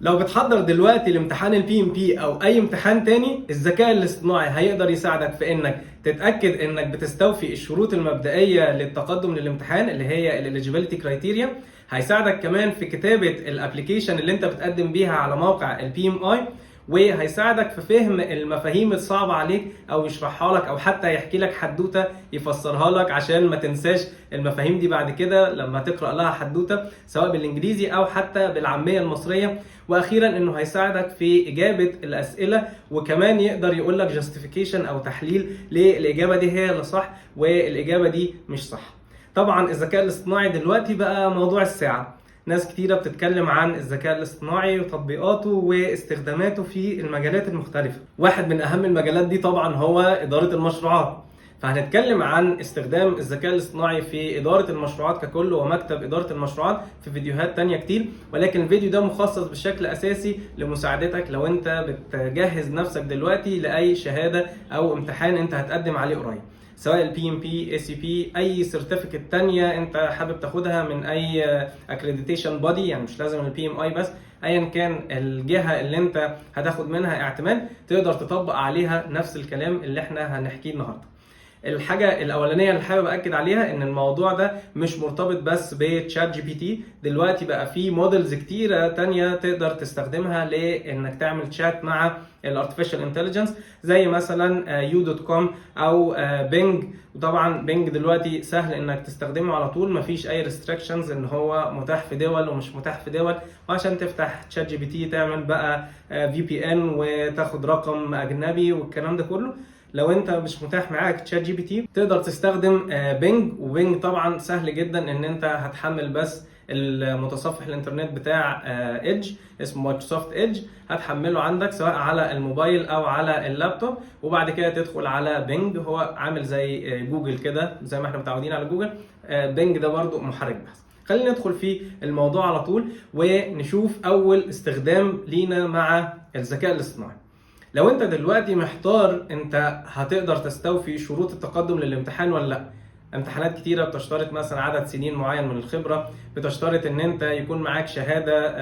لو بتحضر دلوقتي لامتحان ال PMP او اي امتحان تاني، الذكاء الاصطناعي هيقدر يساعدك في انك تتاكد انك بتستوفي الشروط المبدئية للتقدم للامتحان اللي هي ال eligibility criteria. هيساعدك كمان في كتابه ال application اللي انت بتقدم بيها على موقع ال PMI، وهيساعدك في فهم المفاهيم الصعبة عليك او يشرحها لك او حتى يحكي لك حدوتة يفسرها لك عشان ما تنساش المفاهيم دي بعد كده لما تقرأ لها حدوتة، سواء بالانجليزي او حتى بالعامية المصرية. واخيرا انه هيساعدك في اجابة الاسئلة، وكمان يقدر يقول لك justification او تحليل ليه الاجابة دي هي اللي صح والاجابة دي مش صح. طبعا الذكاء الاصطناعي دلوقتي بقى موضوع الساعة، ناس كتيرة بتتكلم عن الذكاء الاصطناعي وتطبيقاته واستخداماته في المجالات المختلفة. واحد من أهم المجالات دي طبعا هو إدارة المشروعات، فهنتكلم عن استخدام الذكاء الاصطناعي في إدارة المشروعات ككل ومكتب إدارة المشروعات في فيديوهات تانية كتير، ولكن الفيديو ده مخصص بشكل أساسي لمساعدتك لو أنت بتجهز نفسك دلوقتي لأي شهادة أو امتحان أنت هتقدم عليه قريب، سواء ال PMP، ACP، اي certificate تانية انت حابب تاخدها من اي accreditation body، يعني مش لازم ال PMI بس، ايا كان الجهة اللي انت هتاخد منها اعتماد تقدر تطبق عليها نفس الكلام اللي احنا هنحكيه النهارده. الحاجة الأولانية اللي حابب أكد عليها إن الموضوع ده مش مرتبط بس ب ChatGPT، دلوقتي بقى في models كتيرة تانية تقدر تستخدمها لإنك تعمل شات مع ال artificial intelligence، زي مثلا You.com او Bing. وطبعا Bing دلوقتي سهل انك تستخدمه على طول، مفيش اي restrictions ان هو متاح في دول ومش متاح في دول، وعشان تفتح ChatGPT تعمل بقى VPN وتاخد رقم اجنبي والكلام ده كله. لو انت مش متاح معاك ChatGPT تقدر تستخدم Bing، و Bing طبعا سهل جدا ان انت هتحمل بس المتصفح الانترنت بتاع Edge، اسمه Microsoft Edge، هتحمله عندك سواء على الموبايل او على اللابتوب، وبعد كده تدخل على Bing. هو عامل زي جوجل كده، زي ما احنا متعودين على جوجل، Bing ده برضو محرك بحث. خلينا ندخل في الموضوع على طول ونشوف اول استخدام لينا مع الذكاء الاصطناعي. لو انت دلوقتي محتار انت هتقدر تستوفي شروط التقدم للامتحان ولا لا، امتحانات كتيرة بتشترط مثلا عدد سنين معين من الخبرة، بتشترط ان انت يكون معاك شهادة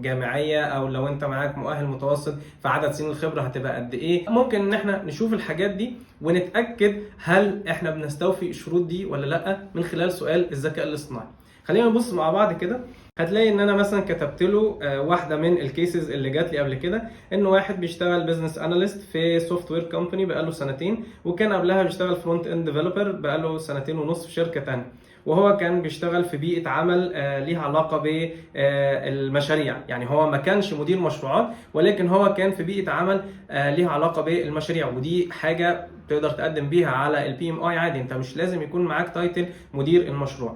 جامعية، او لو انت معاك مؤهل متوسط فعدد سنين الخبرة هتبقى قد ايه. ممكن ان احنا نشوف الحاجات دي ونتأكد هل احنا بنستوفي الشروط دي ولا لا من خلال سؤال الذكاء الاصطناعي. خلينا نبص مع بعض كده. هتلاقي ان انا مثلا كتبت له واحدة من ال cases اللي جات لي قبل كده، ان واحد بيشتغل business analyst في software company بقاله سنتين، وكان قبلها بيشتغل front end developer بقاله سنتين ونص في شركة تانية، وهو كان بيشتغل في بيئة عمل ليها علاقة بالمشاريع، يعني هو ما كانش مدير مشروعات ولكن هو كان في بيئة عمل ليها علاقة بالمشاريع، ودي حاجة تقدر تقدم بيها على ال PMI عادي، انت مش لازم يكون معاك title مدير المشروع.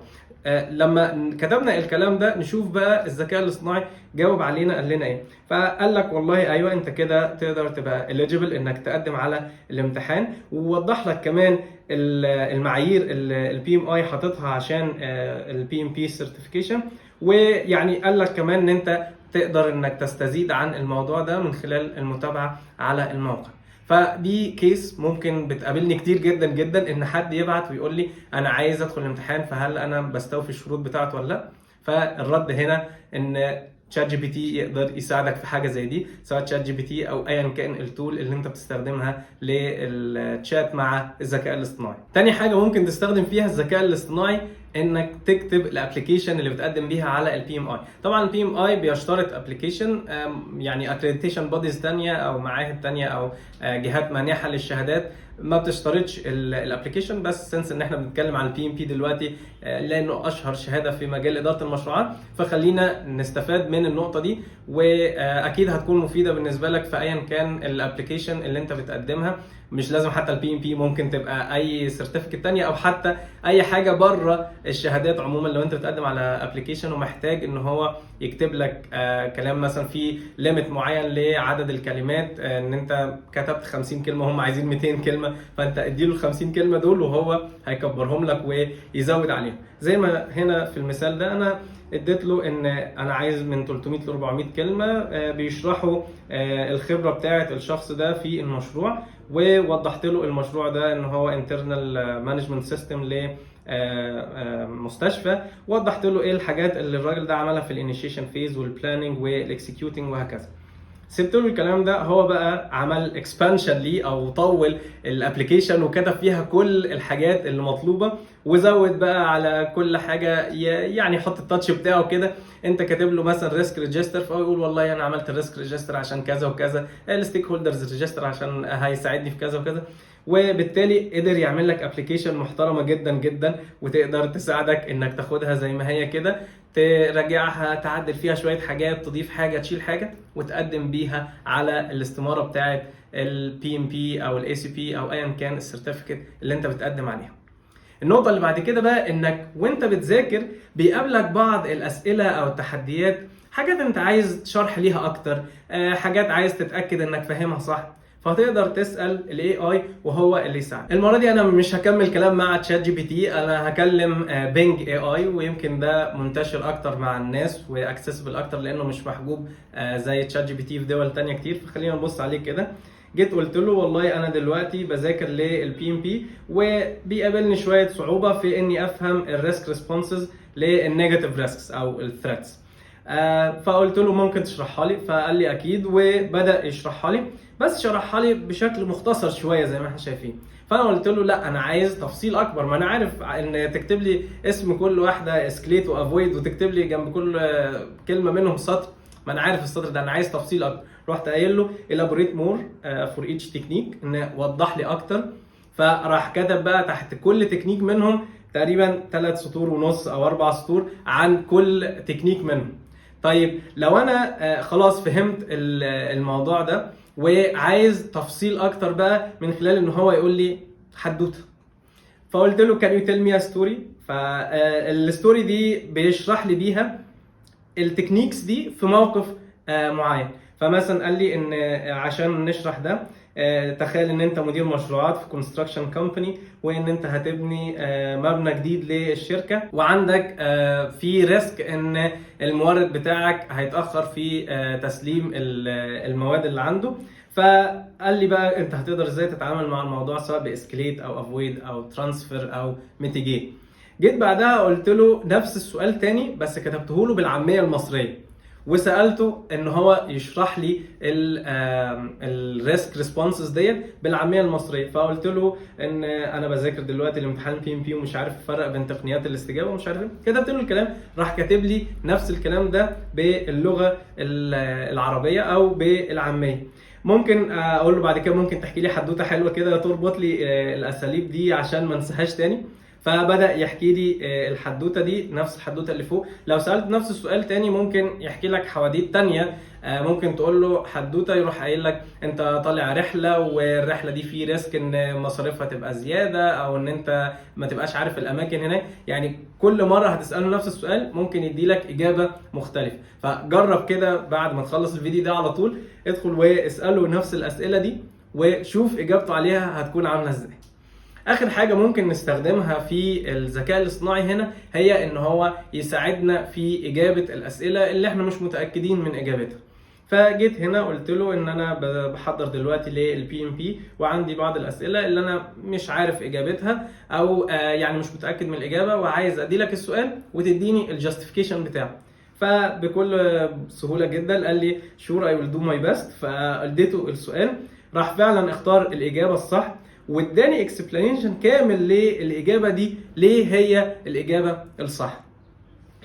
لما كتبنا الكلام ده نشوف بقى الذكاء الاصطناعي جاوب علينا قال لنا ايه. فقال لك والله ايوه انت كده تقدر تبقى eligible انك تقدم على الامتحان، ووضح لك كمان المعايير اللي ال PMI حاططها عشان ال PMP certification، ويعني قال لك كمان ان انت تقدر انك تستزيد عن الموضوع ده من خلال المتابعة على الموقع. فدي case ممكن بتقابلني كتير جدا جدا، ان حد يبعت ويقول لي انا عايز ادخل الامتحان فهل انا بستوفي الشروط بتاعته ولا لا. فالرد هنا ان ChatGPT يقدر يساعدك في حاجة زي دي، سواء ChatGPT او ايا كان ال tool اللي انت بتستخدمها للشات مع الذكاء الاصطناعي. تاني حاجة ممكن تستخدم فيها الذكاء الاصطناعي انك تكتب ال application اللي بتقدم بيها على ال PMI. طبعا ال PMI بيشترط application، يعني accreditation bodies ثانية او معاهد ثانية او جهات مانحه للشهادات ما بتشترطش ال application، بس since ان احنا بنتكلم عن ال PMP دلوقتي لانه اشهر شهادة في مجال ادارة المشروعات، فخلينا نستفاد من النقطة دي، واكيد هتكون مفيدة بالنسبة لك في ايا كان ال application اللي انت بتقدمها. مش لازم حتى ال PMP، ممكن تبقى اي certificate تانية او حتى اي حاجة بره الشهادات عموما. لو انت بتقدم على application ومحتاج ان هو يكتب لك كلام مثلا في limit معين لعدد الكلمات، ان انت كتبت 50 كلمة هم عايزين 200 كلمه، فانت اديله ال 50 كلمة دول وهو هيكبرهم لك ويزود عليهم. زي ما هنا في المثال ده انا اديت له ان انا عايز من 300 ل 400 كلمة بيشرحوا الخبرة بتاعه الشخص ده في المشروع، ووضحت له المشروع ده ان هو internal management system ل مستشفى. وضحت له ايه الحاجات اللي الراجل ده عملها في ال initiation phase وال planning وال executing وهكذا. سبت له الكلام ده، هو بقى عمل expansion ليه او طول ال application وكتب فيها كل الحاجات اللي مطلوبه، وزود بقى على كل حاجة يعني يحط ال touch بتاعه كده. انت كاتب له مثلا risk register، فهو يقول والله انا عملت ال risk register عشان كذا وكذا، ال stakeholders register عشان هيساعدني في كذا وكذا، وبالتالي قدر يعمل لك application محترمه جدا جدا، وتقدر تساعدك انك تاخدها زي ما هي كده، تراجعها، تعدل فيها شوية حاجات، تضيف حاجه، تشيل حاجه، وتقدم بيها على الاستمارة بتاعه ال PMP او ال ACP او ايا كان ال certificate اللي انت بتقدم عليها. النقطة اللي بعد كده بقى انك وانت بتذاكر بيقابلك بعض الاسئلة او التحديات، حاجات انت عايز شرح ليها اكتر، حاجات عايز تتأكد انك فاهمها صح، فهتقدر تسأل ال AI وهو اللي يساعدك. المرة دي انا مش هكمل كلام مع ChatGPT، انا هكلم Bing AI، ويمكن ده منتشر اكتر مع الناس و accessible اكتر لانه مش محجوب زي ChatGPT في دول تانية كتير. فخلينا نبص عليه كده. جيت قلت له والله انا دلوقتي بذاكر لل PMP وبيقابلني شوية صعوبة في اني افهم ال risk responses لل negative risks او ال threats. فقلت له ممكن تشرحها لي؟ فقال لي اكيد، وبدا يشرحها لي، بس شرحها لي بشكل مختصر شوية زي ما احنا شايفين. فانا قلت له لا، انا عايز تفصيل اكبر، ما انا عارف ان تكتب لي اسم كل واحدة escalate و avoid وتكتب لي جنب كل كلمة منهم سطر، ما انا عارف السطر ده، انا عايز تفصيل اكتر. رحت قايل له elaborate more for each technique، ان وضح لي اكتر. فراح كتب بقى تحت كل تكنيك منهم تقريبا 3 سطور ونص او 4 سطور عن كل تكنيك منهم. طيب لو انا خلاص فهمت الموضوع ده وعايز تفصيل اكتر بقى من خلال ان هو يقول لي حدوته، فقلت له can you tell me a story؟ فال story دي بيشرح لي بيها ال techniques دي في موقف معين. فمثلا قال لي ان عشان نشرح ده، تخيل ان انت مدير مشروعات في construction company وان انت هتبني مبنى جديد للشركه، وعندك في risk ان المورد بتاعك هيتاخر في تسليم المواد اللي عنده. فقال لي بقى انت هتقدر ازاي تتعامل مع الموضوع، سواء ب escalate او avoid او transfer او mitigate. جيت بعدها قلت له نفس السؤال تاني، بس كتبته له بالعامية المصريه، وسالته ان هو يشرح لي ال risk responses ديت بالعامية المصريه. فقلت له ان انا بذاكر دلوقتي الامتحان PMP ومش عارف افرق بين تقنيات الاستجابة ومش عارف ايه. كتبت له الكلام، راح كاتب لي نفس الكلام ده باللغة العربية او بالعاميه. ممكن اقول له بعد كده ممكن تحكي لي حدوتة حلوة كده تربط لي الاساليب دي عشان ما انساهاش تاني؟ فبدا يحكي لي الحدوتة دي، نفس الحدوتة اللي فوق. لو سالت نفس السؤال تاني ممكن يحكي لك حواديت تانية. ممكن تقول له حدوتة يروح قايل لك انت طالع رحله، والرحلة دي في risk ان مصاريفها تبقى زيادة او ان انت ما تبقاش عارف الاماكن هناك. يعني كل مرة هتساله نفس السؤال ممكن يدي لك اجابه مختلفه. فجرب كده بعد ما تخلص الفيديو ده على طول، ادخل واساله نفس الاسئلة دي وشوف اجابته عليها هتكون عامله ازاي. اخر حاجة ممكن نستخدمها في الذكاء الاصطناعي هنا هي ان هو يساعدنا في اجابه الاسئلة اللي احنا مش متاكدين من اجابتها. فجيت هنا قلت له ان انا بحضر دلوقتي لل PMP وعندي بعض الاسئلة اللي انا مش عارف اجابتها او يعني مش متاكد من الاجابه، وعايز ادي لك السؤال وتديني ال justification بتاعه. فبكل سهولة جدا قال لي sure، I will do my best. فاديته السؤال، راح فعلا اختار الاجابة الصح واداني explanation كامل للاجابة دي، ليه هي الاجابة الصح.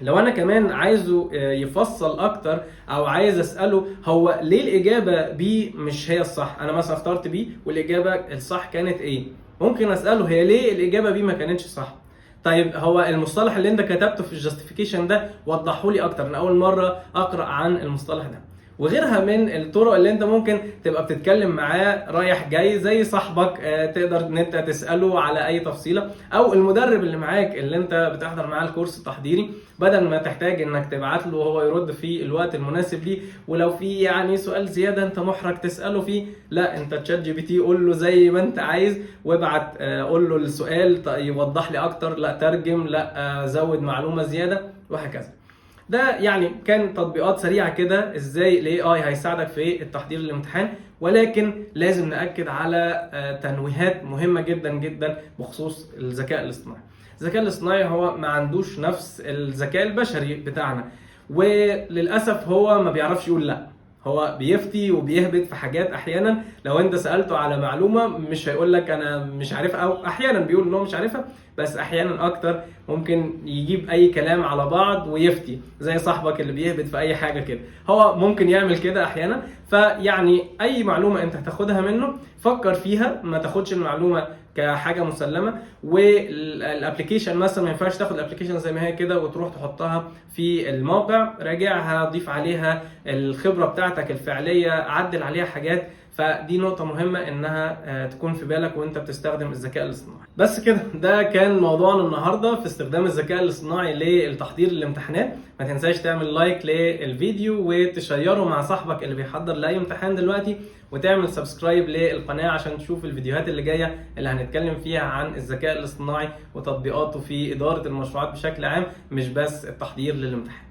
لو انا كمان عايزه يفصل اكتر او عايز اساله هو ليه الاجابة B مش هي الصح، انا مثلا اخترت B والاجابة الصح كانت A، ممكن اساله هي ليه الاجابة B ما كانتش صح؟ طيب هو المصطلح اللي انت كتبته في ال justification ده وضحه لي اكتر، انا اول مرة اقرا عن المصطلح ده. وغيرها من الطرق اللي انت ممكن تبقى بتتكلم معاه رايح جاي زي صاحبك، تقدر ان انت تساله على اي تفصيله، او المدرب اللي معاك اللي انت بتحضر معاه الكورس التحضيري، بدل ما تحتاج انك تبعت له وهو يرد في الوقت المناسب ليه، ولو في يعني سؤال زيادة انت محرج تساله فيه، لا، انت ChatGPT قول له زي ما انت عايز وابعت قول له السؤال يوضح لي اكتر، لا ترجم، لا زود معلومة زياده، وهكذا. ده يعني كان تطبيقات سريعة كده ازاي ال AI هيساعدك في التحضير للامتحان، ولكن لازم ناكد على تنويهات مهمة جدا جدا بخصوص الذكاء الاصطناعي. زي ما قلنا، لازم نتاكد ان احنا بنستخدمه بشكل الذكاء الاصطناعي هو ما عندوش نفس الذكاء البشري بتاعنا، وللاسف هو ما بيعرفش يقول لا، هو بيفتي وبيهبد في حاجات. احيانا لو انت سالته على معلومة مش هيقول لك انا مش عارفها، او احيانا بيقول ان هو مش عارفها، بس احيانا اكتر ممكن يجيب اي كلام على بعض ويفتي، زي صاحبك اللي بيهبد في اي حاجة كده، هو ممكن يعمل كده احيانا. فيعني اي معلومة انت هتاخدها منه فكر فيها، ما تاخدش المعلومة كحاجة مسلمه. وال application مثلا ما ينفعش تاخد ال application زي ما هي كده وتروح تحطها في الموقع، راجعها، ضيف عليها الخبرة بتاعتك الفعليه، عدل عليها حاجات. فدي نقطة مهمة انها تكون في بالك وانت بتستخدم الذكاء الاصطناعي. بس كده، ده كان موضوعنا النهاردة في استخدام الذكاء الاصطناعي للتحضير للامتحانات. ما تنساش تعمل like للفيديو وتشيره مع صاحبك اللي بيحضر لأي امتحان دلوقتي، وتعمل subscribe للقناة عشان تشوف الفيديوهات اللي جاية اللي هنتكلم فيها عن الذكاء الاصطناعي وتطبيقاته في إدارة المشروعات بشكل عام، مش بس التحضير للامتحان.